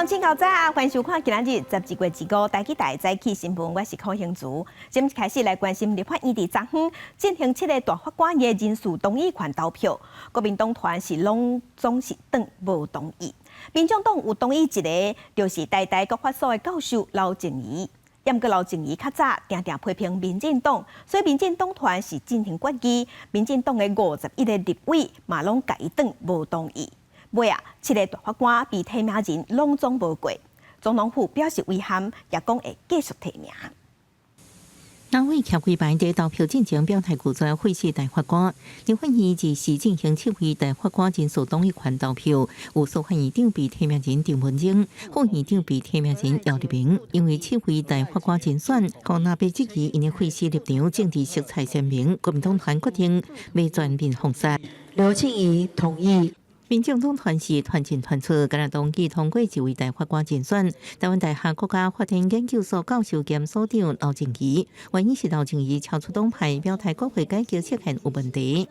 請夠早，歡迎收看今仔日12月25台語台早起新聞，我是柯興竹。今開始來關心立法院佇昨昏進行七个大法官的人事同意權投票，國民黨團是攏總是當無同意，民眾黨有同意一个，就是台大國法所的教授劉靜怡。毋過劉靜怡較早定定批評民進黨，所以民進黨團是進行決議，民進黨的51个立委嘛攏共伊當無同意。尾仔，七个大法官被提名人攏總無過，總統府表示遺憾，也講會繼續提名。黨委徛幾排佇投票進前表態拒絕廢死大法官，立法院這時進行七位大法官人事同意權投票，有司法院長被提名人鄭文英，副院長被提名人姚立明，因為七位大法官人選，閣若被質疑𪜶的廢死立場政治色彩鮮明，國民黨團決定欲全面封殺。劉靜怡同意。民眾黨團是團進團出，敢若同意通過一位大法官人選。台灣大學國家發展研究所教授兼所長劉靜怡，原因是劉靜怡超出黨派表態，國會改革涉嫌有問題。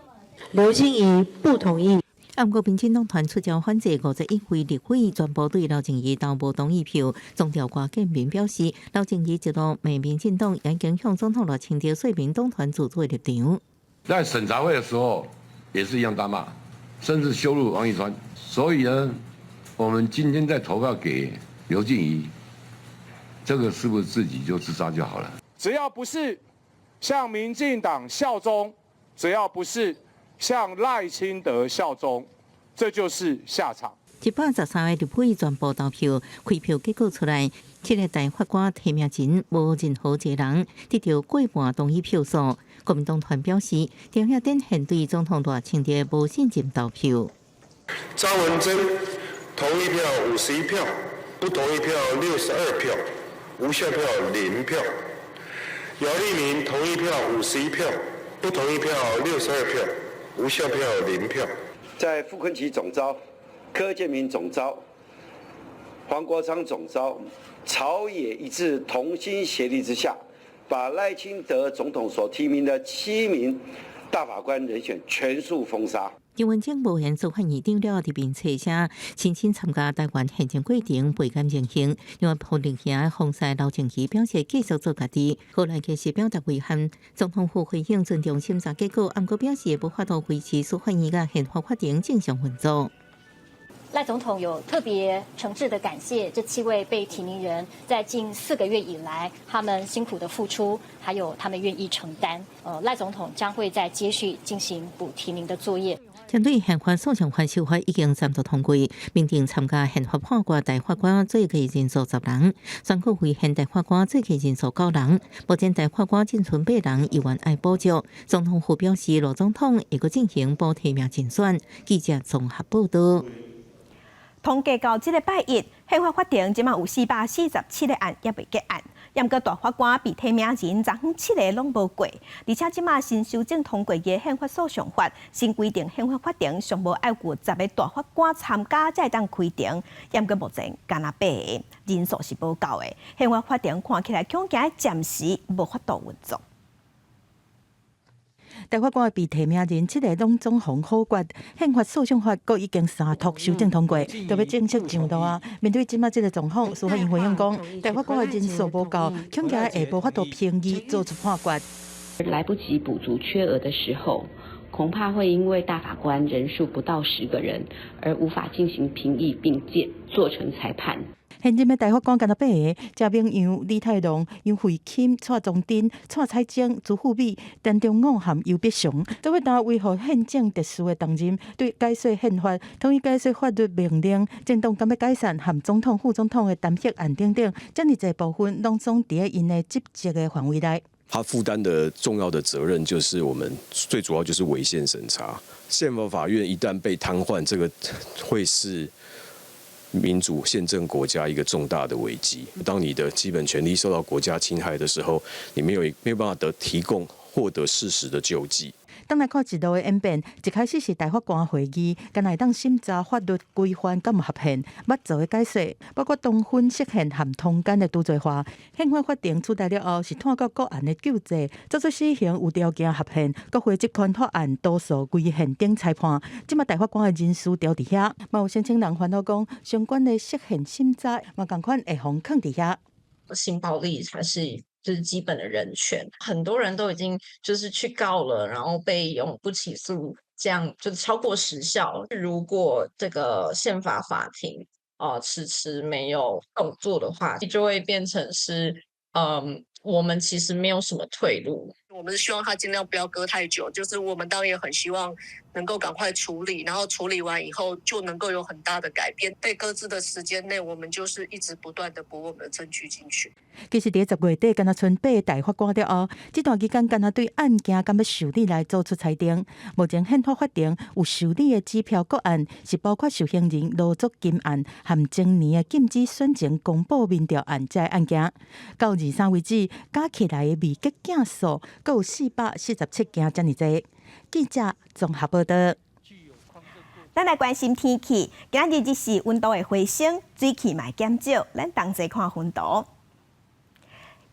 劉靜怡不同意。毋過民進黨團出招反制，51位立委全部對劉靜怡投無同意票。總調郭建民表示，劉靜怡一路罵民進黨，已經向總統賴清德說明黨團自主的立場。在審查會的時候，也是一樣大罵，甚至羞辱王義川，所以呢，我們今天在投票給劉靜怡，這個是不是自己就自殺就好了？只要不是向民進黨效忠，只要不是向賴清德效忠，這就是下場。113个立委全部投票，開票結果出來，七个大法官提名人無任何一個人得著過半同意票數。國民黨團表示，將會展現對總統賴清德無信任投票。張文珍同意票51票，不同意票62票，無效票0票。姚立明同意票51票，不同意票62票，無效票0票。在傅崐萁總召、柯建銘總召、黃國昌總召、朝野一致同心協力之下，把賴清德總統所提名的七名大法官人選全數封殺。張文正無緣司法院長了後，佇面冊寫親身參加台灣憲政過程，倍感榮幸。另外，朴立兄封殺劉靜怡表示繼續做家己，後來其實表達遺憾。總統府回應尊重審查結果，毋過表示無法度維持司法院佮憲法法庭正常運作。賴總統有特別誠摯的感謝這七位被提名人，在近4個月以來，他們辛苦的付出，還有他們願意承擔。賴總統將會再接續進行補提名的作業。針對憲法訴訟法修法已經三讀通過，明定參加憲法判決大法官最低人數10人，宣告違憲大法官最低人數九人。目前大法官僅剩八人，猶原愛補足。總統府表示，賴總統會閣進行補提名人選。記者綜合報道。統計到這个拜一，憲法法庭這馬有447个案猶未結案，毋過大法官被提名人昨昏七个攏無過，而且這馬新修正通過的憲法訴訟法新規定，憲法法庭上無愛有10个大法官參加才會當開庭，毋過目前干焦八个人數是無夠的，憲法法庭看起來恐驚暫時無法度運作。大法官被提名人七个攏總予否決，憲法訴訟法閣已經三讀修正通過，就欲正式上路啊！面對這馬這个狀況，司法院回應講，大法官的人數無夠，恐驚會無法度評議做出判決。來不及補足缺額的時候，恐怕會因為大法官人數不到10個人，而無法進行評議並建做成裁判。現任的大法官干焦八个，謝銘洋、李泰龍、楊惠欽、蔡宗珍、蔡彩晶、朱富美、陳忠武和游必祥，做伙擔維護憲政秩序的重任，對解說憲法、統一解說法律命令、政黨敢欲解散和總統、副總統的彈劾案等等，遮爾濟部分攏總佇咧𪜶的職責的範圍內。他負擔的重要的責任就是我們最主要就是違憲審查。憲法法院一旦被癱瘓，這個會是民主憲政國家一個重大的危機。當你的基本權利受到國家侵害的時候，你沒有辦法得提供獲得事實的救濟。轉來看一路的演變，一開始是大法官會議，敢若會當審查法律規範敢有合憲，捌做的解說，包括通婚釋憲和通姦的除罪化。憲法法庭取代了後，是拖到個案的救濟，做出死刑有條件合憲，國會職權法案多數違憲等裁判。這馬大法官的人事調佇遐，嘛有申請人煩惱講，相關的釋憲審查嘛仝款會予囥佇遐。性暴力才是就是基本的人權，很多人都已經就是去告了，然後被用不起訴，這樣就超過時效。如果這個憲法法庭啊遲遲沒有動作的話，就會變成是，我們其實沒有什麼退路。我們是希望他盡量不要擱太久，就是我們當然也很希望能夠趕快處理，然後處理完以後就能夠有很大的改變。被擱置的時間內，我們就是一直不斷的補我們的證據進去。其實佇10月底，敢若賰八个大法官了後，這段期間敢若對案件敢欲受理來做出裁定。目前憲法法庭有受理的支票個案，是包括受刑人羅卓金案和前年的禁止選前公布民調案這个案件。到23為止，加起來的未結件數，閣有447件遮爾濟。記者綜合報道。咱來關心天氣，今仔日日時溫度會回升，水汽嘛會減少，咱同齊看雲圖。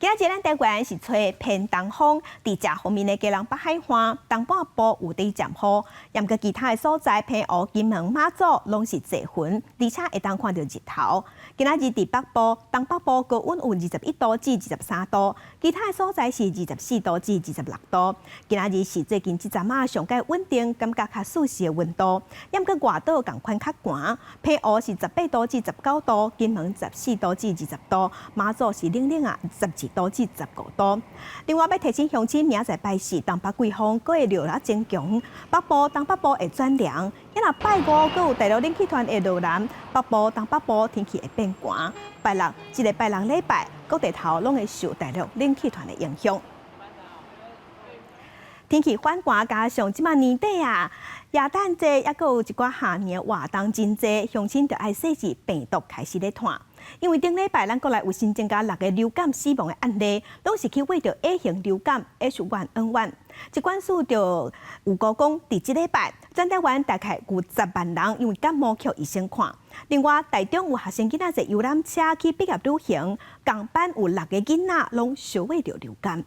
今仔日咱台灣是吹偏東風，佇遮方面的基隆北海岸、東半部有佇漸雨，毋過其他的所在，澎湖、金門、馬祖攏是濟雲，而且會當看著日頭。今仔日佇北部、東北部高溫有21度至23度，其他的所在是24度至26度。今仔日是最近這陣仔上蓋穩定、感覺較舒適的溫度。毋過外島仝款較寒，澎湖是18度至19度，金門14度至20度，馬祖是冷冷啊12度至15度。另外，欲提醒鄉親，明仔載拜四東北季風閣會落來增強，北部、東北部會轉涼。若拜五閣有大陸冷氣團會落南，北部、東北部天氣會變寒。拜六，這个拜六禮拜，各地頭攏會受大陸冷氣團的影響。天氣反寒，加上這馬年底啊，耶誕節抑閣有一寡賀年活動真濟，鄉親就愛細緻病毒開始咧湠。因為頂禮拜咱國內有新增加六个流感死亡的案例，攏是去穢著 A 型流感 H1N1。疾管署就預估講，佇這禮拜，全台灣大概有10萬人因為感冒去醫生看。另外，台中有學生囡仔坐遊覽車去畢業旅行，仝班有六个囡仔攏相穢著流感。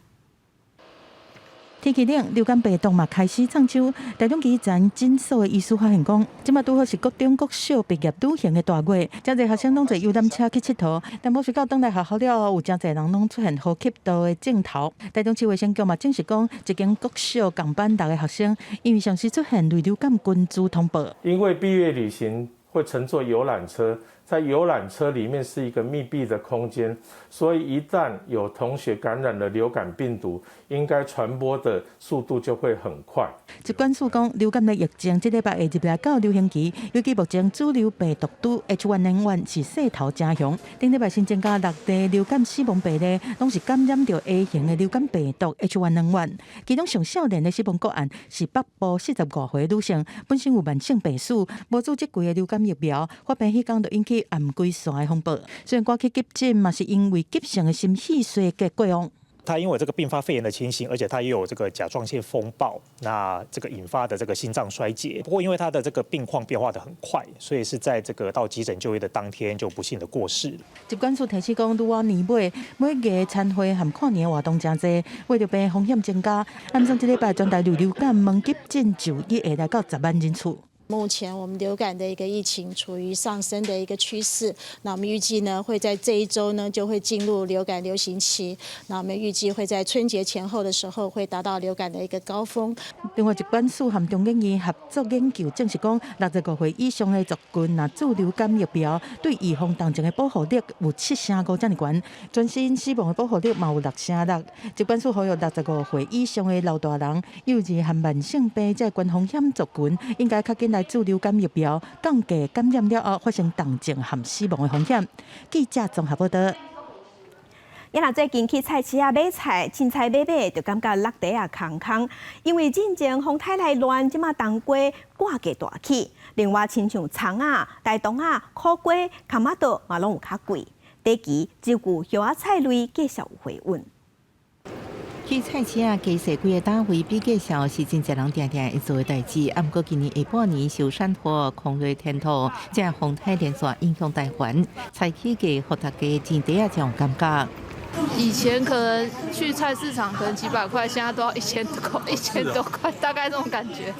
天氣冷，流感病毒嘛開始藏手。台中基層診所的醫師發現講，這馬拄好是國中國小畢業旅行的大月，誠濟學生攏坐遊覽車去𨑨迌，但無想到轉來學校了後，有誠濟人攏出現呼吸道的症頭。台中市衛生局嘛證實講，一間國小仝班六個學生，因為上時出現類流感群聚通報。因為畢業旅行會乘坐遊覽車，在遊覽車裡面是一個密閉的空間，所以一旦有同學感染了流感病毒，應該傳播的速度就會很快。疾管署講，流感的疫情這禮拜會入來到流行期，尤其目前主流病毒株 H1N1 是勢頭誠強。頂禮拜新增加六例流感死亡病例，攏是感染著 A 型的流感病毒 H1N1。其中上少年的死亡個案是北部45歲女性，本身有慢性病史，無注這季的流感疫苗，發病彼工就引起頷頸線的風暴。雖然趕去急診，嘛是因為急性的心肺衰竭過往。他因為這個併發肺炎的情形，而且他也有這個甲狀腺風暴，那這個引發的這個心臟衰竭。不過因為他的這個病況變化得很快，所以是在這個到急診就醫的當天就不幸的過世。疾管署提醒講，拄仔年尾每個餐會和跨年活動誠濟，秽著病風險增加。按算這禮拜全台流感門急診就醫會來到10萬人次。目前我們流感的一個疫情處於上升的一個趨勢，那我們預計呢會在這一周呢就會進入流感流行期，那我們預計會在春節前後的時候會達到流感的一個高峰。另外，疾管署和中研院合作研究證實講，65歲以上的族群若注流感疫苗，對預防重症的保護力有7成5遮爾懸，全身死亡的保護力嘛有6成6。疾管署呼籲65歲以上的老大人、幼兒和慢性病這高風險族群，應該較緊來注流感疫苗，降低感染了後發生重症和死亡的風險。記者綜合報道。你若最近去菜市仔買菜，凊彩買買，就感覺落袋仔空空，因為進前風颱來亂，這馬冬瓜掛價大起。另外，親像蔥仔、大同仔、苦瓜、崁仔桌嘛攏有較貴。短期只顧葉仔菜類繼續有回穩。去菜市仔加踅幾个單位比價數是真濟人定定會做的代誌。啊，毋過今年下半年受山火、空雷天兔，這風颱連續影響台灣，菜起價予大家錢袋仔真有感覺。以前可能去菜市場可能幾百塊，現在都要1000多塊，1000多塊，大概這種感覺。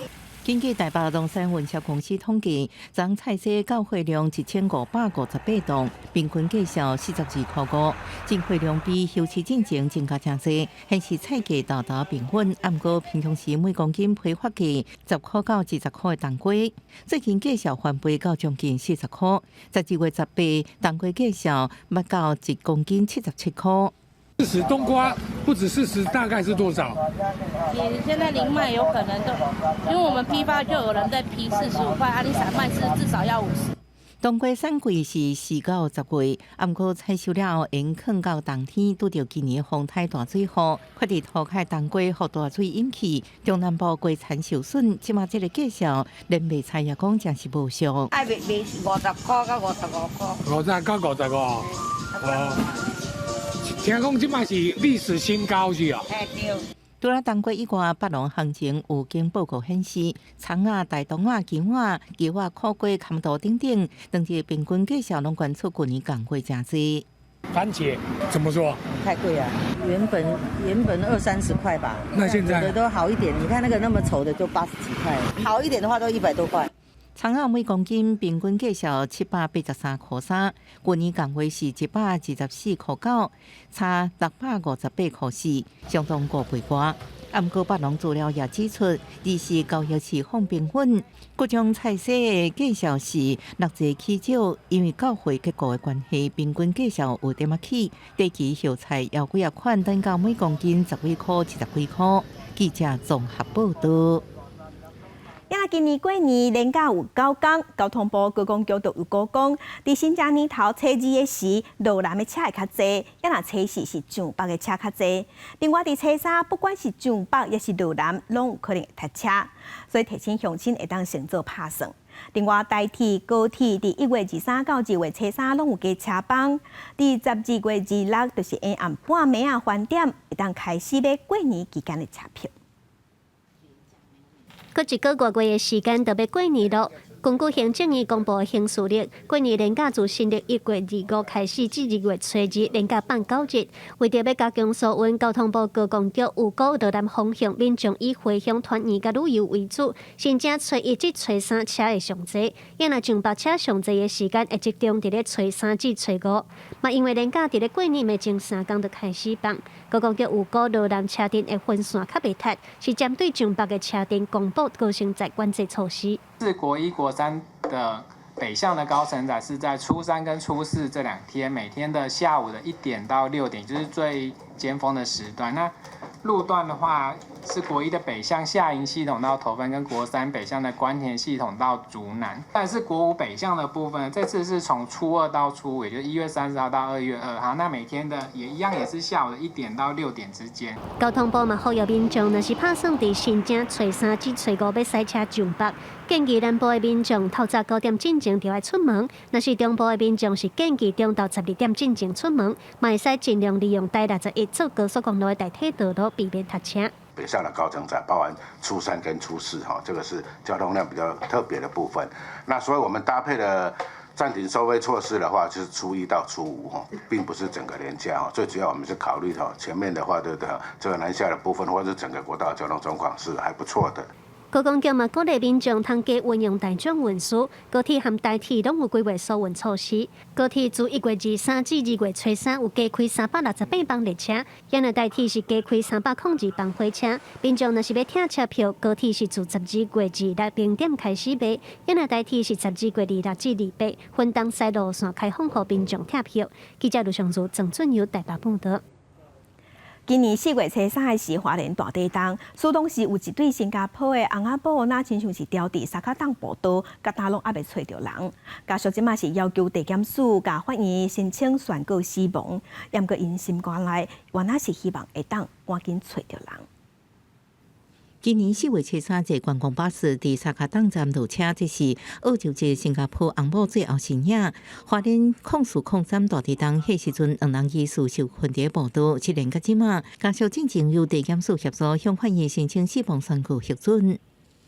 根據台北農山運銷公司統計，昨菜市到貨量1558磅，平均價數42塊5，進貨量比休市進前增加誠濟，顯示菜價沓沓平穩。啊，毋過平常時每公斤批發價10塊到20塊的冬瓜，最近價數翻倍到將近40塊。12月18，冬瓜價數捌到1公斤77塊。 40冬瓜不止40，大概是多少？你現在零賣有可能都，因為我們批發就有人在批45塊，啊，你散賣是至少要50。冬瓜產季是4到10月，啊，毋過採收了後，會囥到冬天，拄著今年風颱大水雨，發佇塗跤冬瓜予大水淹去，中南部瓜田受損，這馬這个價數，連賣菜也講真是無俗。愛賣賣50塊到55塊。50到55，哦。聽講這擺是歷史新高是啊？欸對。除了冬瓜以外，北農行情有經報告顯示，蔥仔、大同仔、姜仔、茄仔、苦瓜、坎豆等等，當地平均價數攏懸出舊年仝月誠濟。番茄怎麼說？太貴啊！原本二三十塊吧，那現在的都好一點。你看那個那麼醜的就80幾塊，好一點的話都100多塊。蔥仔每公斤平均價數783.3塊，舊年仝月是124.9塊，差658.4塊，相當5倍外。啊，毋過北農資料也指出，二是交易市況平穩，各種菜色的價數是六濟起少，因為到貨結構的關係，平均價數有點仔起。短期葉菜有幾仔款，等到每公斤10幾塊、70幾塊。記者綜合報道。呀，今年過年連假有9天，交通部觀光局就預估講，佇新正年頭初二的時，落南的車會較濟，抑若初四是上北的車較濟。另外，佇初三，不管是上北抑是落南，攏有可能會塞車，所以提醒鄉親會當先做拍算。另外，台鐵、高鐵佇1月23到2月初三攏有加車班，佇12月26就是下暗半暝仔翻點，會當開始買過年期間的車票。閣一个外月的時間，就欲過年囉。根據行政院公布的行事曆，過年連假自新曆1月25開始至2月初2，連假放9日。為著欲加強疏運，交通部觀光局預估羅南方向民眾以回鄉團圓佮旅遊為主，新正初一至初三車會上濟，抑若上北車上濟的時間會集中佇咧初三至初五。嘛因為連假佇咧過年的前3工就開始放，觀光局預估羅南車陣會分線較袂塞，是針對上北的車陣公布高乘載管制措施。是國一、國三的北向的高承載是在初三跟初四這2天，每天的下午的1點到6點，就是最尖峰的時段。那路段的話，是國一的北向下營系統到頭份，跟國三北向的官田系統到竹南。但是國五北向的部分，這次是從初二到初五，也就是1月30號到2月2號。那每天的也一樣，也是下午的1點到6點之間。交通部嘛呼籲民眾，若是拍算佇新正初三至初五欲駛車上北，建議南部的民眾透早9點進前就愛出門；若是中部的民眾是建議中晝12點進前出門，嘛會使盡量利用台61做高速公路的代替道路，避免塞車。北上的高承載，包含初三跟初四，哈，這個是交通量比較特別的部分。那所以我們搭配的暫停收費措施的話，就是初一到初五，哈，並不是整個連假，哈。最主要我們是考慮到前面的話，對不對？這個南下的部分，或者整個國道交通狀況是還不錯的。觀光局嘛鼓勵民眾通加運用大眾運輸，高鐵和台鐵攏有規劃疏運措施。高鐵自1月23至2月初三有加開368班列車，抑若台鐵是加開302班火車。民眾若是欲拆車票，高鐵是自12月26零點開始賣，抑若台鐵是12月26至28，分東西路線開放予民眾拆票。記者盧尚如、鄭俊友台北報導。今年4月初三的時，花蓮大地動，事當時有一對新加坡的翁仔某，若親像是牢佇三跤洞步道，佮今攏猶未揣著人。家屬這馬是要求地檢署共法院申請宣告死亡，毋過𪜶心肝內，原來是希望會當趕緊揣著人。今年4月初三，坐觀光巴士佇薩卡當站落車，這是澳洲籍新加坡翁某最後身影。花蓮04-03大地震，彼時陣兩人疑似受困佇步道，七年到這馬，家屬進前由地檢署協助向法院申請死亡宣告核准。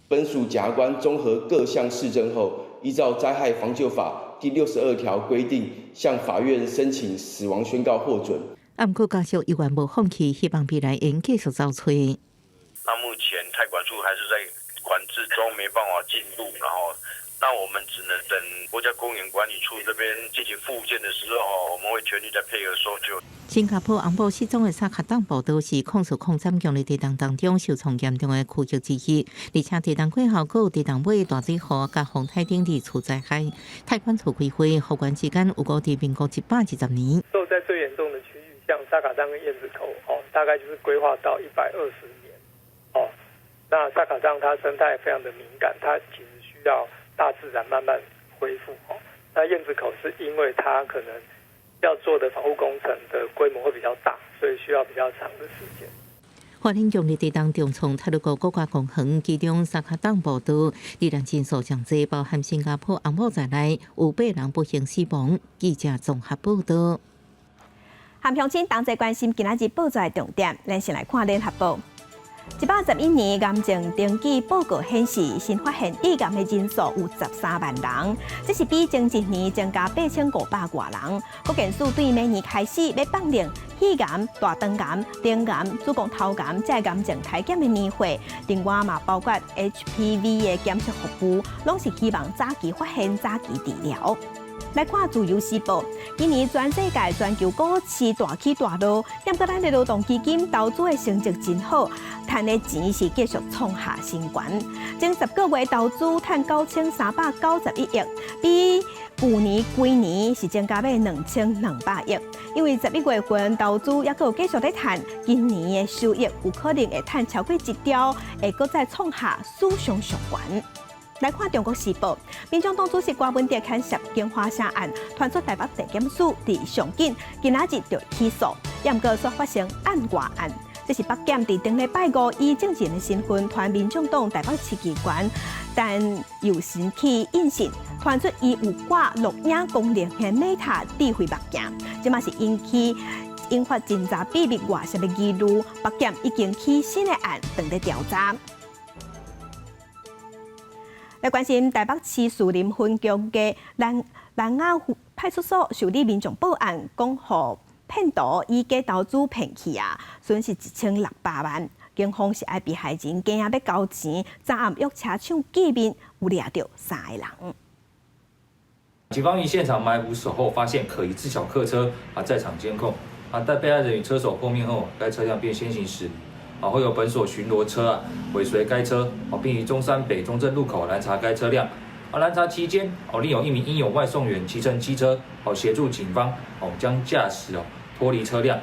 本署檢察官綜合各項事證後，依照災害防救法第62條規定，向法院申請死亡宣告獲准。啊，毋過家屬猶原無放棄，希望未來會繼續走揣。那目前太管處還是在管制中，沒辦法進入，然後，那我們只能等國家公園管理處這邊進行復建的時候，我們會全力在配合搜救。新加坡翁某失蹤的薩卡當步道是04-03強烈地震當中受創嚴重的區域之一，而且地震過後，閣有地震尾大水禍佮風颱等二次災害。太管處規劃復原時間預估佇民國120年。受災最嚴重的區域，像薩卡當跟燕子口，哦，大概就是規劃到120年。哦，那薩卡當它生態非常的敏感，它其實需要大自然慢慢恢復。哦，那燕子口是因為它可能要做的防護工程的規模會比較大，所以需要比較長的時間。花蓮強烈地震重創太魯閣國家公園，其中薩卡當步道，罹難人數上濟，包含新加坡翁某在內，有八人不幸死亡。記者綜合報道。和鄉親同齊關心今仔日報紙的重點，咱先來看聯合報。111年癌症登記報告顯示，新發現致癌的人數有13萬人，這是比前一年增加8500外人。國健署對明年開始欲放任肺癌、大腸癌、腸癌、子宮頭癌這癌症篩檢的年歲，另外嘛包括 HPV 的檢測服務，攏是希望早期發現、早期治療。來看《自由時報》，今年全世界全球股市大起大落，毋過咱的勞動基金投資的成績真好，賺的錢是繼續創下新高。前10個月投資賺9391億，比舊年規年是增加欲2200億。因為11月份投資猶閣有繼續咧賺，今年的收益有可能會賺超過一兆，會閣再創下史上上懸。來看《中國時報》，民眾黨主席柯文哲牽涉京華城案，傳出台北地檢署佇上緊今仔日就起訴，猶毋過煞發生案外案。這是北檢佇頂禮拜五以證人的身份傳民眾黨台北市議員陳又新去應訊，傳出伊有掛錄影功能的 Meta 智慧目鏡，這嘛是引起引發偵查秘密外洩的疑慮，北檢已經起新的案，正佇調查。來關心台北市士林分局的南南雅派出所受理民眾報案，講予騙徒以假投資騙去啊，損失1600萬。警方是愛被害人驚欲交錢，昨暗約車廠見面，有掠著三个人。警方於現場埋伏守候，發現可疑自小客車啊，在場監控啊，待被害人與車手碰面後，該車輛便先行駛離。啊，會由本所巡邏車啊尾隨該車，啊，並於中山北中正路口攔查該車輛。啊，攔查期間，哦，另有一名英勇外送員騎乘機車，哦，協助警方，哦，將駕駛哦脫離車輛。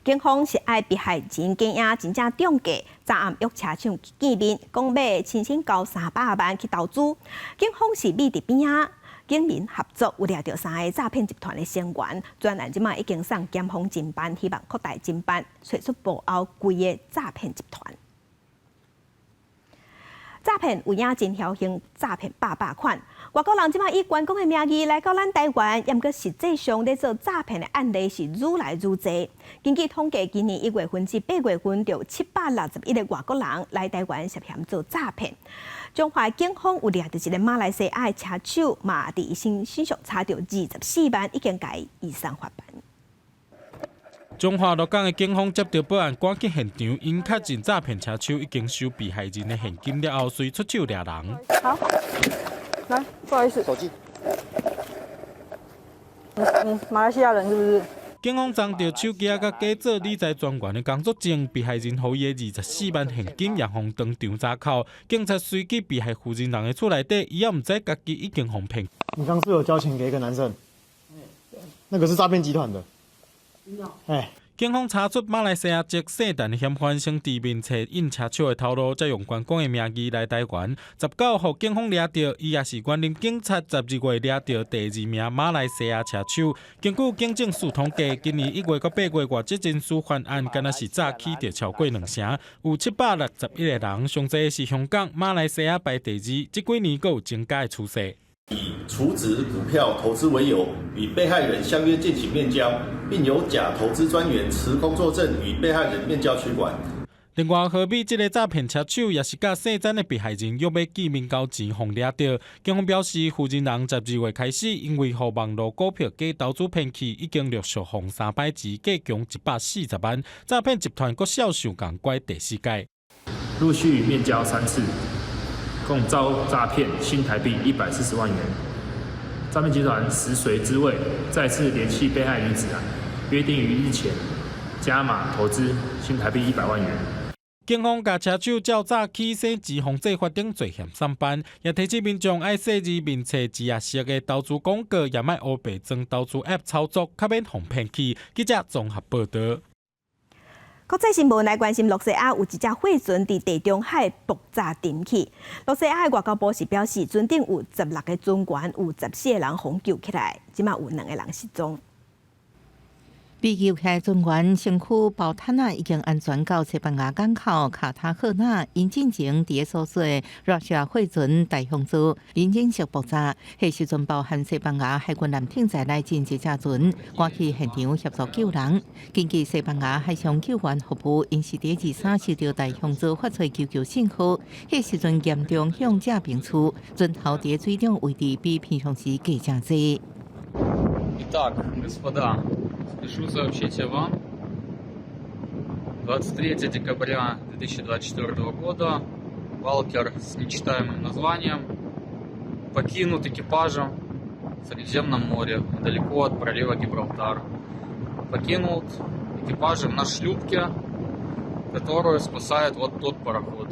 警方是愛被害人驚訝，真正中計，昨暗約車廠見面，講欲親身交300萬去投資。警方是覕佇邊仔，警民合作有掠著三个詐騙集團的成員，專案這馬已經送檢方偵辦，希望擴大偵辦，揣出幕後規个詐騙集團。詐騙有影真僥倖，詐騙百百款。外國人這馬以觀光的名義來到咱台灣，毋過實際上咧做詐騙的案例是愈來愈濟。根據統計，今年1月份至8月份，就有761個外國人來台灣涉嫌做詐騙。彰化警方有掠著一個馬來西亞的車手，嘛佇伊身上查著24萬，已經共伊移送法辦。彰化鹿港的警方接到報案，趕去現場，𪜶確認詐騙車手已經收被害人的現金了後，隨出手掠人。好，來，不好意思，手機。嗯，馬來西亞人是不是？警方贓著手機仔佮假做理財專員的工作證，被害人予伊的24萬現金也予當場查扣。警察隨去被害負責人的厝內底，伊猶毋知家己已經予騙。你剛是有交錢給一個男生？那個是詐騙集團的。哎。警方查出馬來西亞籍姓陳嫌犯，先佇面冊印車手的頭路，再用觀光的名義來台灣。19號警方掠著，伊也是員林警察12月掠著第二名馬來西亞車手。根據警政署統計，今年1月到8月外籍人士犯案，敢若是早起著超過兩成，有761個人，上濟是香港、馬來西亞排第二，這幾年閣有增加的趨勢。以儲值股票投資為由，與被害人相約進行面交，並由假投資專員持工作證與被害人面交取款。另外，河美這个詐騙車手也是佮姓曾的被害人約欲見面交錢，予掠著。警方表示，負責人12月開始，因為予網路股票假投資騙去，已經陸續予三擺錢，計共140萬。詐騙集團閣銷售共拐第四屆，陸續面交三次。共遭詐騙新台幣140萬元。詐騙集團食髓知味，再次聯繫被害女子，約定於日前加碼投資新台幣100萬元。警方共車手照早起洗錢防制法等罪嫌送辦，也提醒民眾愛細膩面冊字也識的投資廣告，也莫烏白裝投資 App 操作，較免予騙去。記者綜合報導。國際新聞來關心，露西亞有一隻貨船佇地中海爆炸沉去。露西亞的外交部是表示，船頂有16個船員，有14個人予救起來，這馬有兩個人失蹤。被救起來船員身軀包毯仔已經安全到西班牙港口卡塔赫納，𪜶進前佇咧所說的 Russia 貨船大熊座引擎室爆炸，彼時陣包含西班牙海軍艦艇在內真濟隻船，趕去現場協助救人。根據西班牙海上救援服務，𪜶是佇23收到大熊座發出求救信號，彼時陣嚴重向正爿處，船頭佇水中位置比平常時低誠濟。 Итак, господа, спешу сообщить вам. 23 декабря 2024 года Балкер с нечитаемым названием покинут экипажем в Средиземном море, недалеко от пролива Гибралтар. Покинут экипажем на шлюпке, которую спасает вот тот пароход.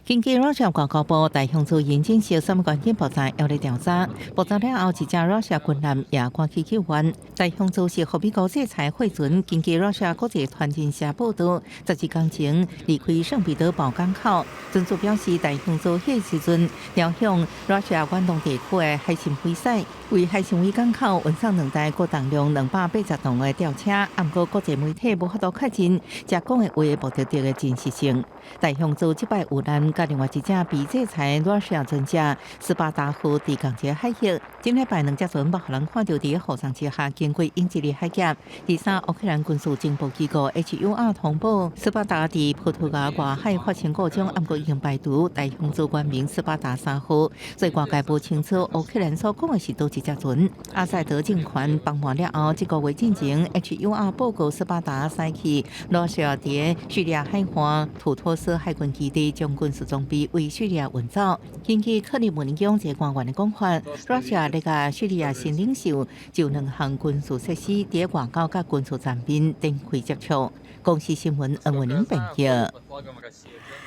根據 Russia 外交部大熊座引擎室啥物原因爆炸，猶咧調查。爆炸了後，一隻 Russia 軍艦也趕去救援。大熊座是予美國制裁貨船。根據 Russia 國際傳訊社報道，12工前離開聖彼得堡港口。船主表示，大熊座彼時陣朝向 Russia 遠東地區的海參崴駛，為海參崴港口運送兩台閣重量280噸的吊車。毋過國際媒體無法度確認這講的話目的地的真實性。大熊座這擺遇難，佮另外一隻被制裁 Russia 船隻斯巴達號佇仝一个海域，頂禮拜兩隻船予人看著佇雨叢之下經過英吉利海峽。23烏克蘭軍事情報機構 HUR 通報，斯巴達佇葡萄牙外海發生故障，毋過已經排除大熊座原名斯巴達3號，所以外界無清楚烏克蘭所講的是佗一隻船。阿薩德政權崩盤了後，這個月進前 HUR 報告斯巴達駛去羅西亞佇敘利亞海岸圖托斯海軍基地將軍事裝備為敘利亞運走。根據克里姆林宮這官員的講法，Russia 咧共敘利亞新領袖就兩項軍事設施佇外交佮軍事層面展開接觸。公視新聞恩文玲編譯。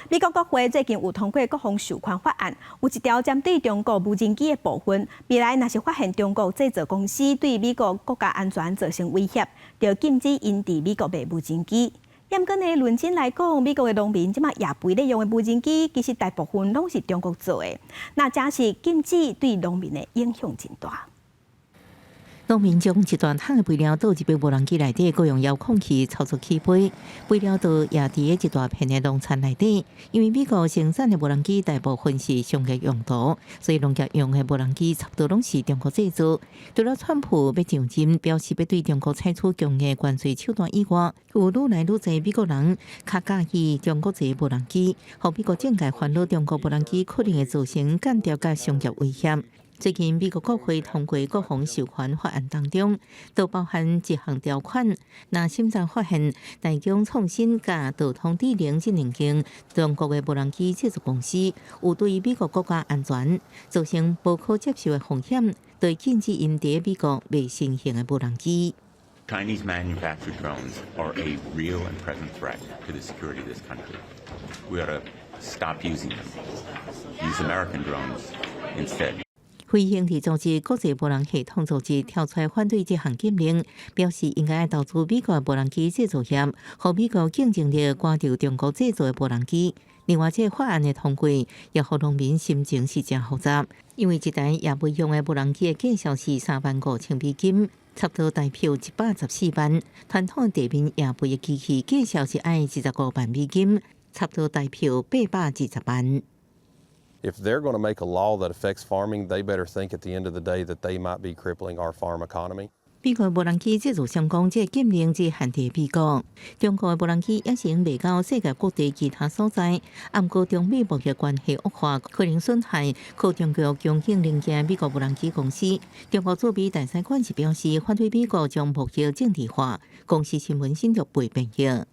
美國國會最近有通過國防授權法案，有一條針對中國無人機的部分，未來若是發現中國製造公司對美國國家安全造成威脅，就禁止𪜶佇美國賣無人機。毋過呢，論真來講，美國的農民這馬野肥咧用的無人機，其實大部分攏是中國做的。若真是禁止，對農民的影響真大。農民將一大桶的肥料倒入去無人機內底，閣用遙控器操作起飛。肥料倒也佇一大片的農田內底。因為美國生產的無人機大部分是商業用途，所以農業用的無人機差不多攏是中國製造。除了川普欲上任，表示欲對中國採取強硬關稅手段以外，有愈來愈濟美國人較佮意中國製無人機，予美國政界煩惱中國無人機可能會造成間諜佮商業威脅。最近美國國會通過國防授權法案當中，都包含一項條款，若審查發現大疆創新佮道通智能這兩間中國的無人機製造公司有對美國國家安全造成無可接受的風險，就禁止𪜶佇美國賣新型的無人機。 Chinese manufactured drones are a real and present threat to the security of this country. We ought to stop using them. Use American drones instead. 非營利組織國際無人系統組織跳出來反對這項禁令，表示應該愛投資美國無人機製造業，予美國競爭力趕著中國製造的無人機。另外，這個法案的通過，也予農民心情是誠複雜，因為一台也未用的無人機的價數是35,000美金，差不多台票114萬。傳統地面野飛的機器價數是愛25萬美金，差不多台票820萬。 If they're going to make a law that affects farming, they better think at the end of the day that they might be crippling our farm economy. 美國無人機製造商講，這個禁令只限佇美國，中國的無人機也是賣到世界各地其他所在。毋過中美貿易關係惡化，可能損害靠中國供應零件美國無人機公司。中國駐美大使館是表示，反對美國將貿易政治化。公視新聞新竹背編譯。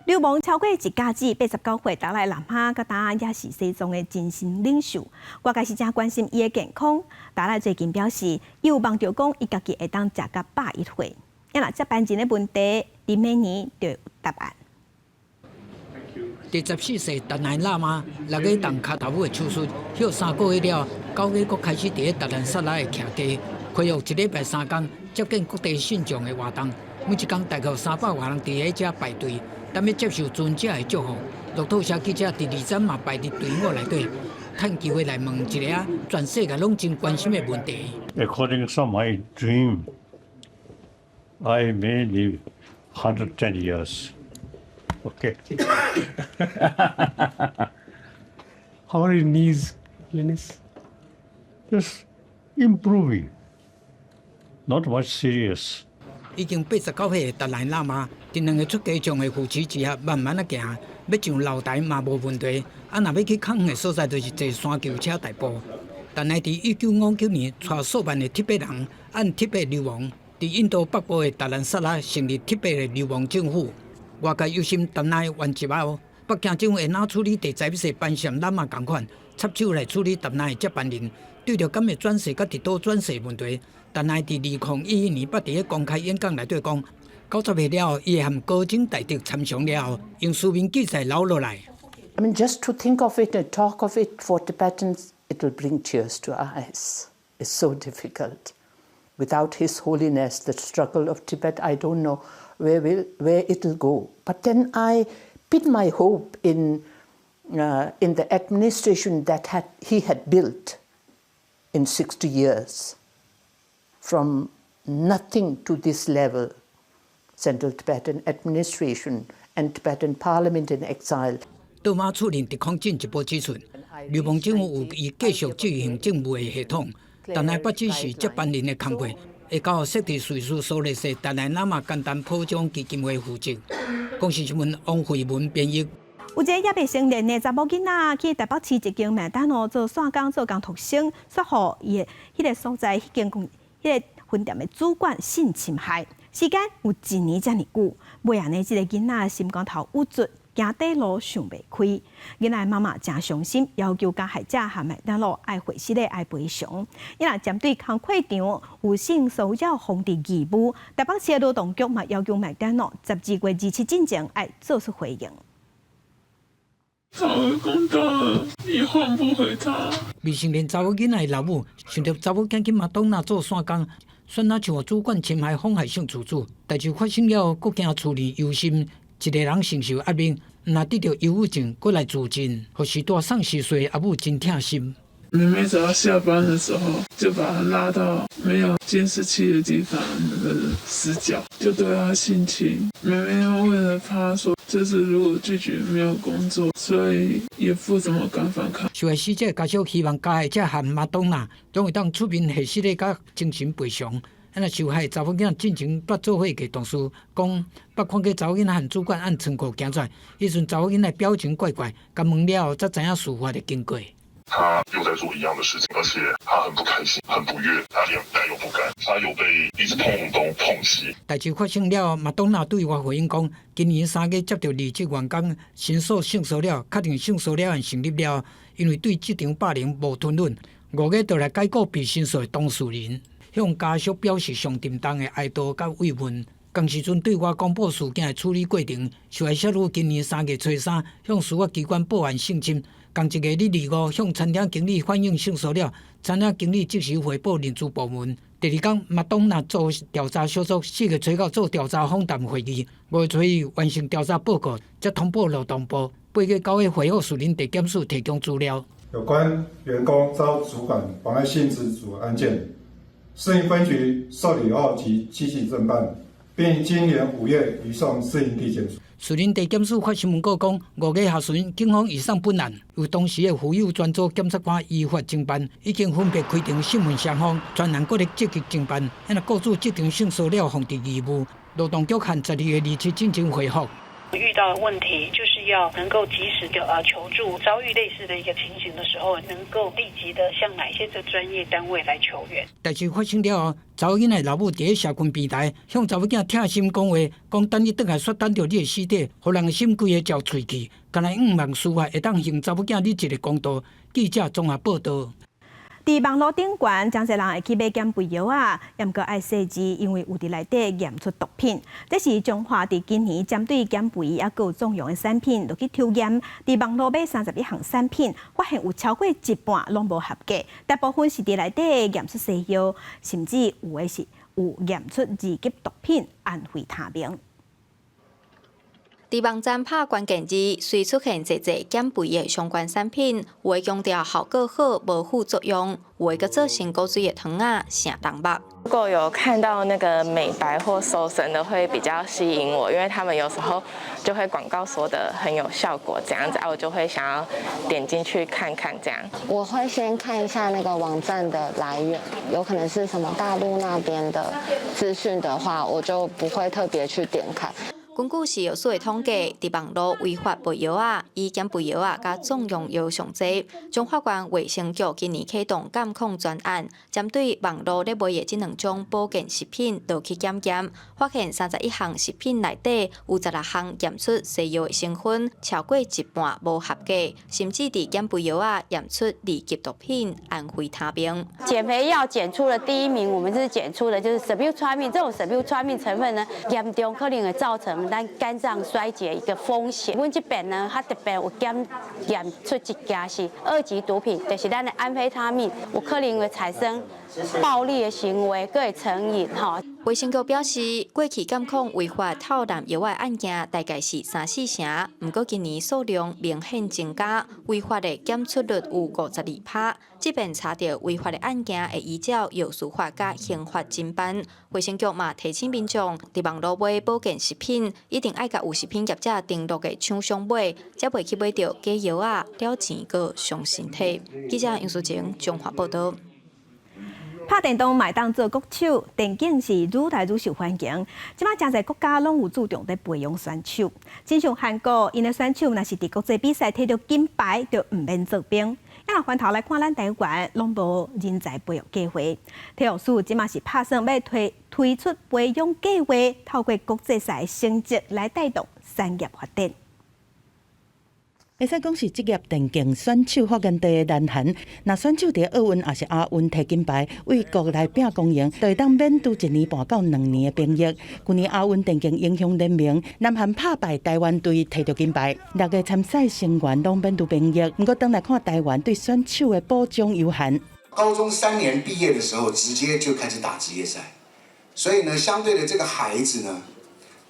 流亡超過一甲子，89歲達賴喇嘛，佮今也是西藏的精神領袖。外界是誠關心伊的健康。達賴最近表示，伊有望著講，伊家己會當食到101歲。啊若接班人的問題，佇明年就有答案。第14世達賴喇嘛6月動跤頭拇的手術，歇3個月了，9月閣開始佇咧達蘭薩拉的徛家，恢復一禮拜3工接見各地信眾的活動，每一工大概300外人佇咧遮排隊，等欲接受尊者的祝福。路透社記者佇二站嘛排佇隊伍內底，趁機會來問一个全世界攏真關心的問題。 According to my dream, I may live 110 years. Okay. How are your knees, Holiness? Just improving. Not much serious. 已經89歲的達賴喇嘛，佇兩个出家眾的扶持之下，慢慢仔行，欲上樓台嘛無問題。啊，若欲去較遠的所在，就是坐山轎車代步。但係佇1959年，帶數萬的提伯人按提伯流亡，佇印度北部的達蘭薩拉成立提伯的流亡政府。外界憂心達賴圓寂後，北京政府會怎處理第11世班禪喇嘛仝款，插手來處理達賴的接班人。對著敢會轉世佮佇佗轉世問題，達賴佇2011年捌佇咧公開演講內底講，90歲了後，伊會和高僧大德參詳了後，用書面記載留落來。 I mean, just to think of it and talk of it for Tibetans, it will bring tears to our eyes. It's so difficult. Without His Holiness, the struggle of Tibet, I don't know where it'll go. But then I put my hope in the administration that he had built in 60 years, from nothing to this level, Central Tibetan Administration and Tibetan Parliament in exile. 倒馬處理特空進一步指出，流亡政府有意繼續執行政務的系統，但係不只是接班人的工作，會交予設佇瑞士蘇黎世達賴喇嘛甘丹普章基金會負責。公視新聞王慧文編譯。有一个猶未成年的查某囡仔去台北市一間麥當勞做散工做工讀生，煞予伊的彼个所在彼間公彼个分店的主管性侵害，時間有一年遮爾久，尾仔呢，這个囡仔心肝頭鬱卒，行短路想袂開。囡仔媽媽誠傷心，要求加害者和麥當勞愛回息的愛賠償。伊若針對工課場有性騷擾防治義務，台北市的勞動局嘛要求麥當勞12月27進前愛做出回應。找回公道，你換不回他。未成年查某囡仔的老母想著查某囝去麥當勞做散工，選哪像主管侵害妨害性自主，代誌發生了後，閣驚厝裡憂心，一个人承受壓力，毋若得著憂鬱症，閣來自盡，予時大30歲阿母真疼心。妹妹只要下班的時候，就把她拉到沒有監視器的地方，那個死角，就對她性侵。妹妹又為了怕說，這次如果拒絕沒有工作，所以也不怎麼敢反抗。受害死者家屬希望加害者和麥當娜攏會當出面現實的佮精神賠償。啊，若受害查某囡仔進前捌做伙過同事講，捌看過查某囡仔和主管按倉庫行出來，彼陣查某囡仔表情怪怪，共問了後才知影事發的經過。他又在做一樣的事情，而且他很不開心，很不悅，他臉帶有不甘，他有被一直碰東碰西。代誌發生了，麥當娜對外回應講，今年3月接著離職員工申訴性騷擾，確定性騷擾案成立了，因為對這場霸凌無吞忍，5月就來解雇被申訴的當事人，向家屬表示上沉重的哀悼佮慰問。仝時陣對外公布事件的處理過程，受害少女今年3月初三向司法機關報案性侵，仝一个禮二五向餐廳經理反映性騷擾，餐廳經理即時回報人資部門。第二工，麥當娜組調查小組4月初九做調查訪談會議，5月初一完成調查報告，才通報勞動部。8月9日回覆士林地檢署提供資料。有關員工遭主管妨礙性自主案件，士林分局受理後即積極偵辦，並今年5月移送士林地檢署。士林地檢署發新聞稿講，5月下旬，警方移送本案，由當時的婦幼專組檢察官依法偵辦，已經分別開庭審問雙方，專案閣咧積極偵辦，若雇主這場性騷擾防治義務，勞動局限12月27進行回覆。遇到問題就是要能夠及時的求助，遭遇類似的一個情形的時候，能夠立即的向哪些的專業單位來求援。代誌發生了後，查某囡仔老母佇咧社群平台向查某囝拆心講話，講等你轉來煞等著你的死體，予人心規个焦喙去，敢若向望司法會當還查某囝你一個公道。記者綜合報道。佇網路頂懸，誠濟人會去買減肥藥仔，毋過愛細緻，因為有佇內底驗出毒品。這是彰化佇今年針對減肥抑閣有壯陽的產品，落去抽驗，佇網路買31項產品，發現有超過一半攏無合格，大部分是佇內底驗出西藥，甚至有的是有驗出二級毒品安非他命。佇網站拍關鍵字，隨出現濟濟減肥的相關產品，有的強調效果好、無副作用，有的閣做成古錐的糖仔，癥人目。如果有看到那個美白或瘦身的，會比較吸引我，因為他們有時候就會廣告說的很有效果，這樣子，我就會想要點進去看看這樣。我會先看一下那個網站的來源，有可能是什麼大陸那邊的資訊的話，我就不會特別去點開。根據食藥署的統計，佇網路違法賣藥仔，以減肥藥仔佮壯陽藥上濟。彰化縣衛生局今年啟動監控專案，針對網路咧賣的這兩種保健食品落去檢驗，發現31項食品內底有16項驗出西藥的成分，超過一半無合格，甚至佇減肥藥仔驗出二級毒品安非他命。減肥藥檢出了第一名，我們是檢出的就是 sibutramine，這種 sibutramine 成分呢，嚴重可能會造成咱肝臟衰竭一個風險。阮這邊呢，較特別有檢驗出一件是二級毒品，就是咱的安非他命，有可能會產生暴力的行為，閣會成癮吼。衛生局表示，過去監控違法偷濫藥的案件大概是三四成，毋過今年數量明顯增加，違法的檢出率有52%。這遍查著違法的案件，會依照藥事法佮刑法偵辦。衛生局嘛提醒民眾，佇網路買保健食品，一定愛共有食品業者登錄的廠商買，才袂去買著假藥仔，了錢閣傷身體。記者楊淑晴彰化報道。拍電動嘛會當做國手，電競是愈來愈受歡迎。這馬誠濟國家攏有注重佇培養選手，親像韓國，𪜶的選手若是佇國際比賽摕著金牌，就毋免做兵。啊，若反頭來看，咱台灣攏無人才培育計劃。體育署這馬是拍算欲推出培養計劃，透過國際賽成績來帶動產業發展。會使講是職業電競選手發源地的南韓，若選手佇奧運抑是亞運摕金牌，為國來拼光榮，就會當免拄一年半到2年的兵役。去年亞運電競英雄聯盟，南韓拍敗台灣隊摕著金牌，六個參賽成員攏免拄兵役。毋過，轉來看台灣對選手的保障有限。高中3年畢業的時候，直接就開始打職業賽，所以呢，相對的這個孩子呢，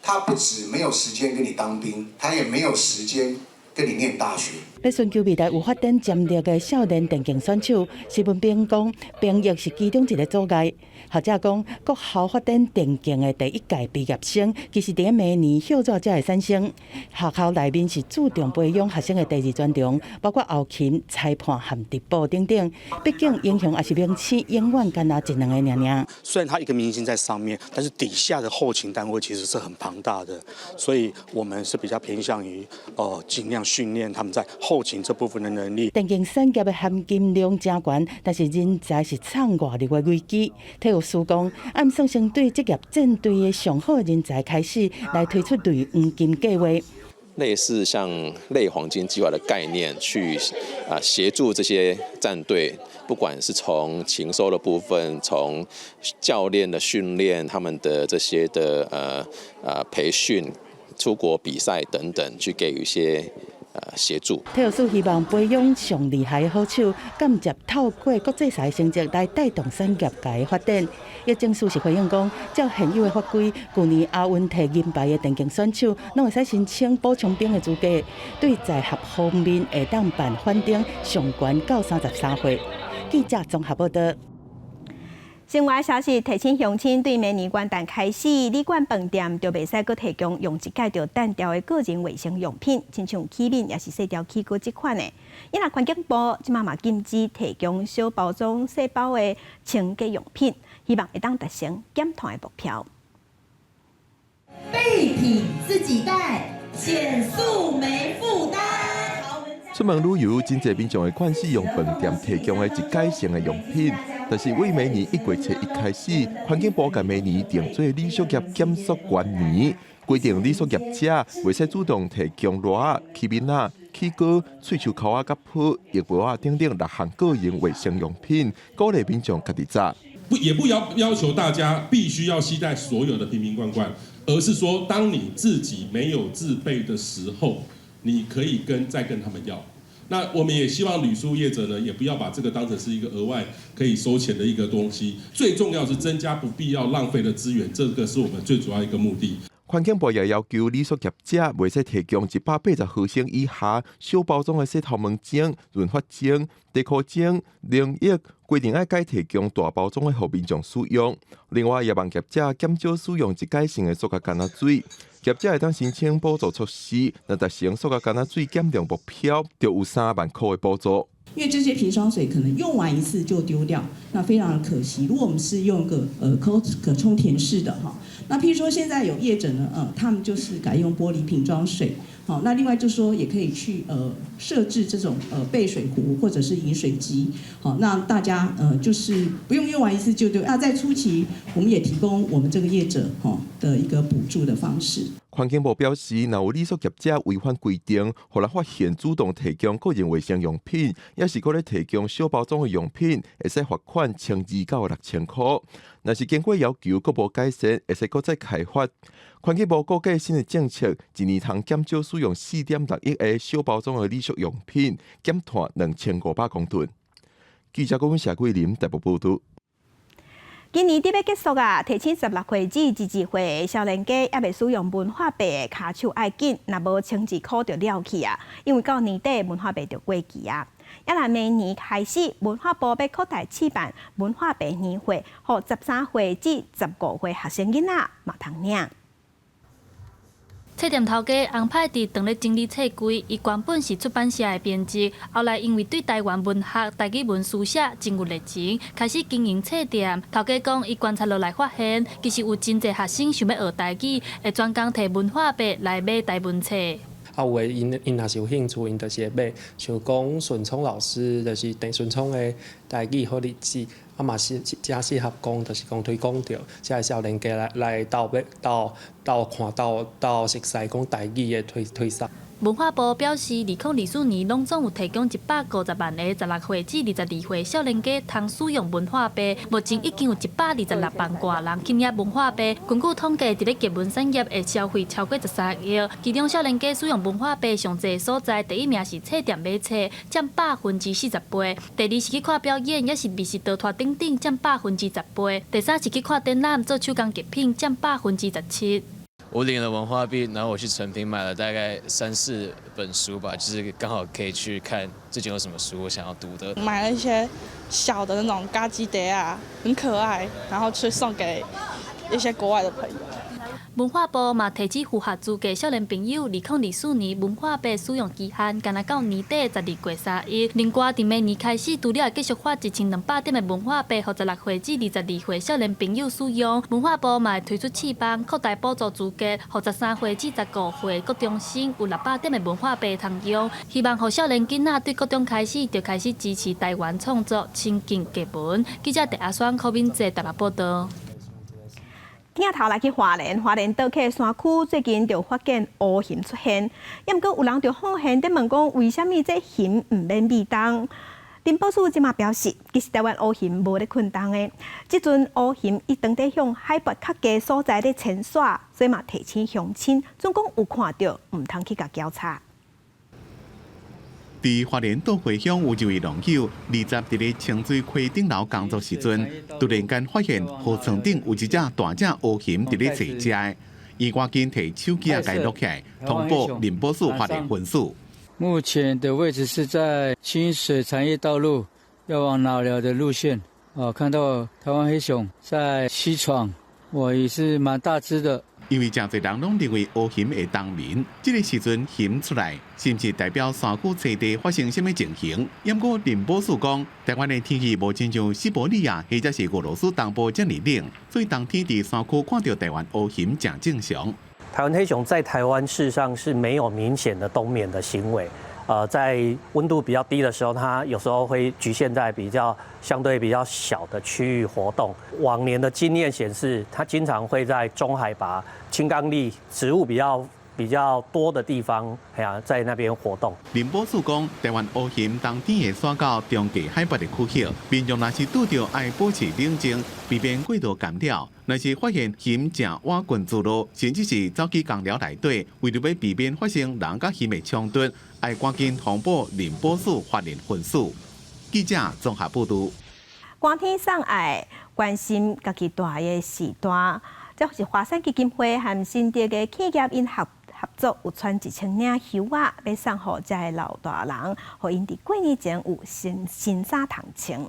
他不止沒有時間跟你當兵，他也沒有時間跟你念大學。欲尋求未來有發展潛力的少年電競選手，施文斌講，兵役是其中一个阻礙。學者講，國校發展電競的第一屆畢業生，其實佇明年歇熱才會產生。學校內面是注重培養學生的第二專長，包括後勤、裁判和直播等等。畢竟英雄抑是明星，永遠干焦一兩个爾爾。雖然他一個明星在上面，但是底下的後勤單位其實是很龐大的，所以我們是比較偏向於，盡量訓練他們在後勤這部分的能力。電競產業的含金量誠懸，但是人才是藏外流的危機。體育署講，按算先對職業戰隊的上好人才開始來推出類黃金計劃。類似像類黃金計劃的概念，去協助這些戰隊，不管是從情搜的部分，從教練的訓練，他們的這些的培訓、出國比賽等等，去給予一些協助。體育署希望培養上厲害的好手，間接透過國際賽成績來帶動產業界的發展。疫政署是回應講，照現有的法規，舊年亞運提銀牌的電競選手，攏會使申請補充兵的資格，對在學方面會當辦緩懲上懸到33歲。記者綜合報道。新聞消息提醒鄉親，對明年元旦開始，旅館飯店就袂使閣提供用一擺就擲掉的個人衛生用品，親像器皿抑是洗調器具這款的。因為環境部這馬嘛禁止提供小包裝細包的清潔用品，希望會當達成減碳的目標。備品自己帶，減塑沒負擔。出門旅遊，真濟民眾會慣使用飯店提供的一改性的用品。但是，對明年1月1日開始，環境部共明年定做旅宿業減塑元年，規定旅宿業者袂使主動提供箩仔、器皿仔、器具、喙鬚箍仔、佮鋪、浴帽仔等等六項個人衛生用品，鼓勵民眾家己紮。不，也不要求大家必須要攜帶所有的瓶瓶罐罐，而是說，當你自己沒有自備的時候，你可以再跟他們要。那我們也希望旅宿業者呢，也不要把這個當成是一個額外可以收錢的一個東西。最重要是增加不必要浪費的資源，這個是我們最主要一個目的。環境部也要求旅宿業者袂使提供180毫升以下小包裝的洗頭毛精、潤髮精、底褲精、凝液，規定愛改提供大包裝的予民眾使用。另外，也望業者減少使用一改性的塑膠矸仔水。業者會當申請補助措施，若達成塑膠矸仔水減量目標，就有3萬箍的補助。因為這些瓶裝水可能用完一次就丟掉，那非常的可惜。如果我們是用一個可充填式的哈，那譬如說現在有業者呢，他們就是改用玻璃瓶裝水，好，那另外就是說也可以去設置這種備水壺或者是飲水機，好，讓大家就是不用用完一次就丟。那在初期，我們也提供我們這個業者哈的一個補助的方式。環境部表示，若有旅宿業者違反規定，予人發現主動提供個人衛生用品，抑是閣咧提供小包裝的用品，會使罰款1200到6000箍。若是經過要求閣無改善，會使閣再開罰。環境部估計新的政策，一年通減少使用4.6億個小包裝的旅宿用品，減碳2500公噸。記者郭文謝桂林台北報道。今年佇欲結束啊，提醒16歲至22歲的少年家猶未使用文化幣的跤手愛緊，若無12箍就了去啊！因為到年底文化幣就過期啊。啊若明年開始，文化部欲擴大試辦文化幣年會，予13歲至15歲學生囡仔嘛通領。冊店頭家紅派佇當咧整理冊櫃，伊原本是出版社的編輯，後來因為對台灣文學、台語文書寫真有熱情，開始經營冊店。頭家講，伊觀察落來發現，其實有真濟學生想欲學台語，會專工提文化幣來買台文冊。啊，有的𪜶若是有興趣，𪜶就是會買，像講順聰老師，就是鄭順聰的台語好日子，啊嘛是誠適合講，就是講推廣著遮的少年家來鬥欲鬥鬥看鬥鬥熟似講台語的推推捒。文化部表示，2024年攏總有提供150萬個16歲至22歲少年家通使用文化幣，目前已經有126萬外人去領文化幣。根據統計，佇咧藝文產業會消費超過13億，其中少年家使用文化幣上濟所在，第一名是冊店買冊，佔48%；第二是去看表演，抑是美食桌等等，佔18%；第三是去看展覽、做手工藝品，佔17%。我領了文化幣，然後我去誠品買了大概三四本書吧，就是剛好可以去看最近有什麼書我想要讀的。買了一些小的那種嘎吉碟啊，很可愛，然後去送給一些國外的朋友。文化部嘛提醒符合資格少年朋友，2024年文化幣使用期限，干焦到年底12月31。另外，佇明年開始，除了會繼續發1200點的文化幣，予16歲至22歲少年朋友使用。文化部嘛會推出試辦，擴大補助資格，予13歲至15歲國中生有600點的文化幣通用。希望予少年囡仔對國中開始就開始支持台灣創作，親近藝文。記者鄭阿雙、柯敏哲台北報道。鏡頭來去花蓮，花蓮島客山區最近就發現烏熊出現，抑毋過有人就好玄佇問講，為啥物這熊毋免覕冬？林保署這馬表示，其實台灣烏熊無咧睏冬的，這陣烏熊伊當地向海拔較低所在咧遷徙，所以嘛提醒鄉親，總講有看著，毋通去共攪吵。佇花蓮都會鄉有一位農友，20佇咧清水溪頂樓工作時陣，突然間發現河床頂有一隻大隻烏熊佇咧揣食，伊趕緊提手機仔共錄起來，通報林保署花蓮分署。目前的位置是在清水產業道路要往老寮的路線，哦，看到台灣黑熊在溪床，哇，也是蠻大隻的。因為誠濟人攏認為烏熊會冬眠，這個時陣熊出來，是毋是代表山區棲地發生啥物情形？毋過林保署講，台灣的天氣無親像西伯利亞或者是俄羅斯東部遮爾冷，所以冬天佇山區看著台灣烏熊誠正常。台灣黑熊在台灣事實上是沒有明顯的冬眠的行為。在溫度比較低的時候，它有時候會局限在比較相對比較小的區域活動。往年的經驗顯示，它經常會在中海拔、青岡櫟植物比較多的地方，哎呀，在那邊活動。林保署講，台灣烏熊冬天會徙到中低海拔的區域，民眾若是拄著愛保持冷靜，避免過度干擾。若是發現熊食倚近住路，甚至是走去工寮內底，為著欲避免發生人佮熊的衝突，愛趕緊通報林保署花蓮分署。記者綜合報導。寒天送愛關心家己蹛的序大，這是華山基金會和新竹的企業𪜶合作，有穿1000領袖仔，欲送予遮的老大人，予𪜶佇過年前有新衫通穿。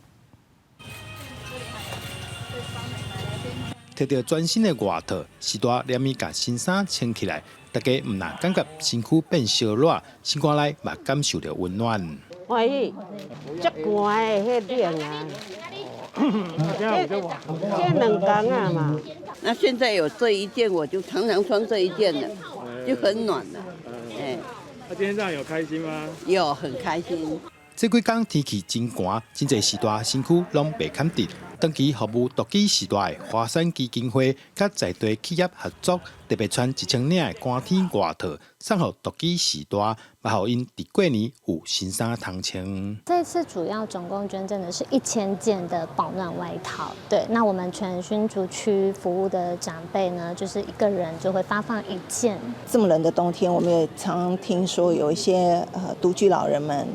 摕著全新的外套，序大連伊共新衫穿起來，大家毋但感覺身軀變燒熱，心肝內嘛感受著溫暖。歡喜，足寒的，彼冷啊！這兩工啊嘛。那現在有這一件，我就常常穿這一件了，就很暖了。哎，那今天這樣有開心嗎？有，很開心。這幾工天氣真寒，真濟序大身軀攏袂堪得。長期服務獨居序大的華山基金會，佮在地企業合作，特別穿1000領的寒天外套，送予獨居序大，嘛予𪜶佇過年有新衫通穿。這次主要總共捐贈的是1000件的保暖外套。對，那我們全新竹區服務的長輩呢，就是一個人就會發放一件。這麼冷的冬天，我們也常聽說有一些獨居老人們。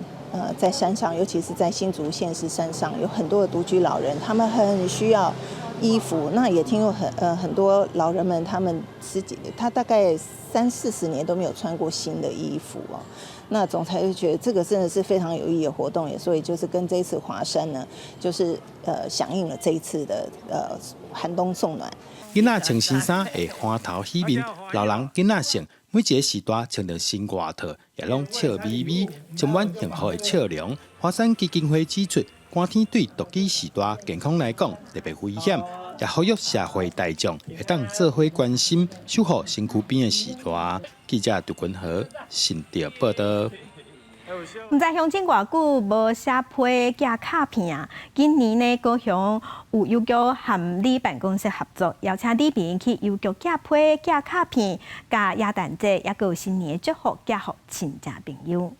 在山上，尤其是在新竹縣市山上，有很多的獨居老人，他們很需要衣服。那也聽過很多老人們，他們十幾，他大概三四十年都沒有穿過新的衣服哦。那總裁就覺得這個真的是非常有意義的活動，也所以就是跟這一次華山呢，就是響應了這一次的寒冬送暖。囡仔穿新衫會歡頭喜面，老人囡仔勝。每一个序大穿著新外套，也攏笑眯眯，充滿幸福的笑容。華山基金會指出，寒天對獨居序大健康來講特別危險，也呼籲社會大眾會當做伙關心，守護身軀邊的序大。記者杜君和新竹報導。毋知鄉親偌久無寫批寄卡片啊？今年呢，高雄有郵局和里辦公室合作，邀請里民去郵局寄批寄卡片，佮耶誕節猶閣有新年的祝福寄予親戚朋友。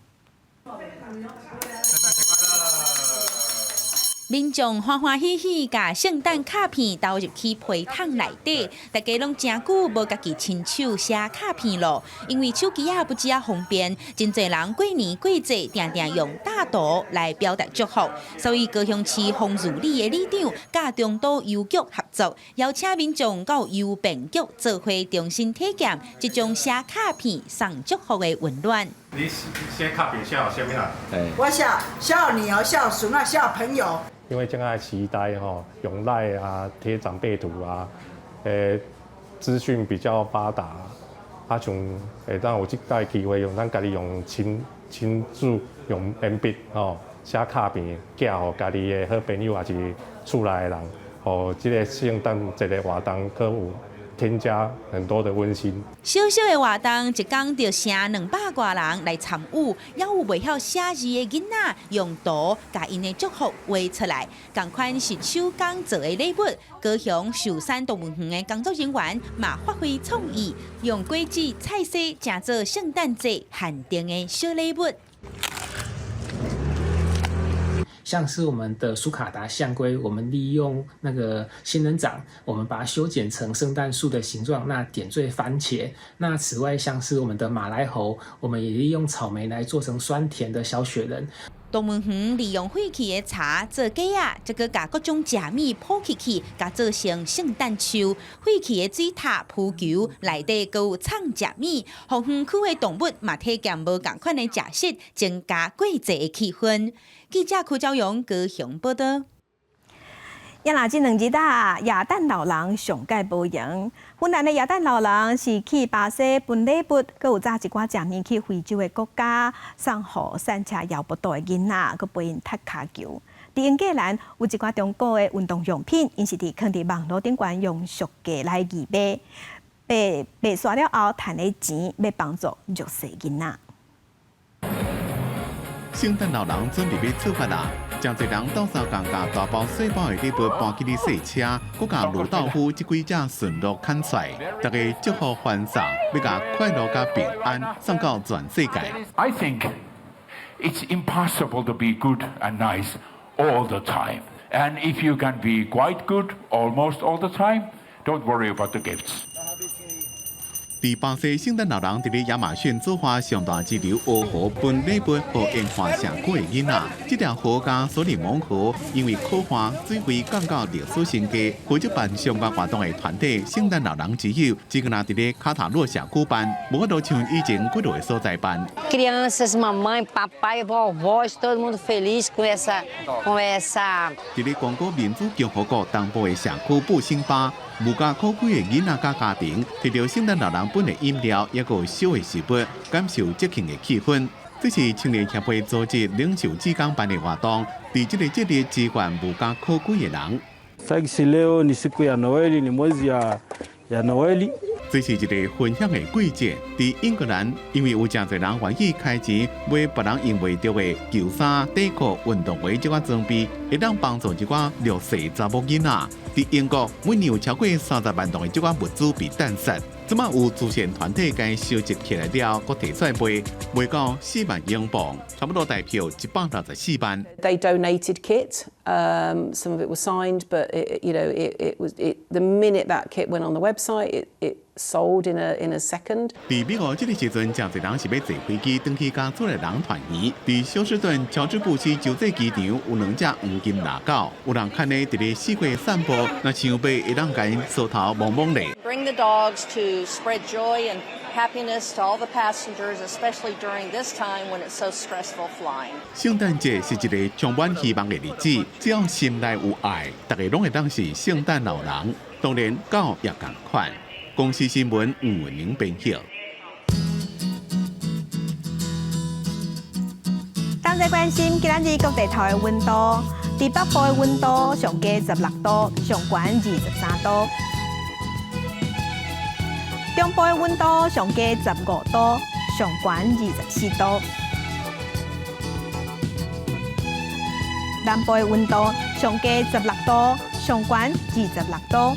民眾歡歡喜喜，共聖誕卡片投入去批桶內底，大家攏誠久無家己親手寫卡片囉。因為手機仔不止仔方便，真濟人過年過節定定用貼圖來表達祝福，所以高雄市豐如里的里長佮中都郵局合作，邀請民眾到郵便局做伙重新體驗這種寫卡片送祝福的溫暖。你寫卡片寫予啥物人？我寫寫予女兒，寫予孫仔，寫予朋友。因為這個時代吼，用 LINE 啊、貼長輩圖啊，資訊比較發達，啊像會當有這擺機會，用咱家己用親自用鉛筆吼寫卡片寄予家己的好朋友，抑是厝內的人，予這个聖誕節的活動閣有添加很多的溫馨。小小的活動，一工就成200外人來參與，猶有袂曉寫字的囡仔，用圖共𪜶的祝福畫出來。仝款是手工做的禮物，高雄壽山動物園的工作人員嘛發揮創意，用果子、菜色成做聖誕節限定的小禮物。像是我們的蘇卡達象龜，我們利用那個仙人掌，我們把它修剪成聖誕樹的形狀，那點綴番茄。那此外，像是我們的馬來猴，我們也利用草莓來做成酸甜的小雪人。動物園利用廢棄的柴做架仔，這閣共各種食物鋪起去，共做成聖誕樹。廢棄的水塔、浮球內底閣有藏食物，予園區的動物嘛體驗無仝款的食食，增加過節的氣氛。記者柯昭勇高雄報道。也若這兩日啊，耶誕老人上蓋無閒。芬蘭的耶誕老人是去巴西分禮物，閣有紮一寡食物去非洲的國家送予散車搖腹肚的囡仔，閣陪𪜶踢跤球。佇英格蘭有一寡中古的運動用品，𪜶是佇囥佇網路頂懸用俗價來義賣，賣賣煞了後趁的錢，欲幫助弱勢囡仔。聖誕老人準備欲出發啦！誠濟人鬥相共，共大包細包的禮物搬去咧細車，閣共魯道夫這幾隻馴鹿牽出來，大家祝福歡送，欲共快樂佮平安送到全世界。 I think it's impossible to be good and nice all the time. And if you can be quite good almost all the time, don't worry about the gifts. 佇巴西，聖誕老人佇咧亞馬遜做法上大支流烏河分禮物予沿岸社區的囡仔。這條河佮索利蒙河因為苦旱水位降到歷史新低，負責辦相關活動的團體聖誕老人之友，只敢若佇咧卡塔洛社區辦，無法度像以前幾落個所在辦。 Crianças, mamãe, papai, vovós, todo mundo feliz com essa。佇咧剛果民主共和國東部的社區布星巴，無家可歸的囡仔佮家庭，提著聖誕老人分的飲料，抑閣有燒的食物，感受節慶的氣氛。這是青年協會組織領袖志工辦的活動，佇這個節日支援無家可歸的人。 Sasa leo ni siku ya Noeli, ni mwezi ya Noeli。這是一個分享的季節。佇英格蘭，因為有誠濟人願意開錢買別人用袂著的舊衫、底褲、運動鞋這款裝備，會當幫助這寡弱勢查某囡仔。佇英國，每年有超過30萬噸的這款物資被糞殺。這馬有慈善團體共收集起來了，閣提出來賣，賣到4萬英鎊，差不多台票164萬。 They donated kit. Some of it was signed, but it, you know, it, it was it, the minute that kit went on the website, it sold in a second. 佇美國這個時陣，誠濟人是欲坐飛機轉去共厝內人團圓。佇休斯頓喬治布希洲際機場有兩隻黃金獵狗，有人牽咧佇咧四界散步，若想欲會當共𪜶梳頭摸摸咧。 Bring the dogs to spread joy and happiness to all the passengers, especially during this time when it's so stressful flying. 聖誕節是一個充滿希望的日子，只要心內有愛，大家攏會當是聖誕老人。當然，狗也仝款。公視新聞吳文玲編譯。當在關心今仔日各地頭的溫度，佇北部的溫度上低16度，上懸23度；中部的溫度上低15度，上懸24度；南部的溫度上低16度，上懸26度；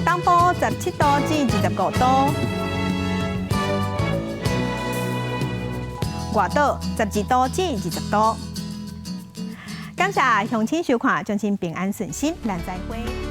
東部17度至25度，外島12度至20度。感謝鄉親收看，祝親平安順心，咱再會。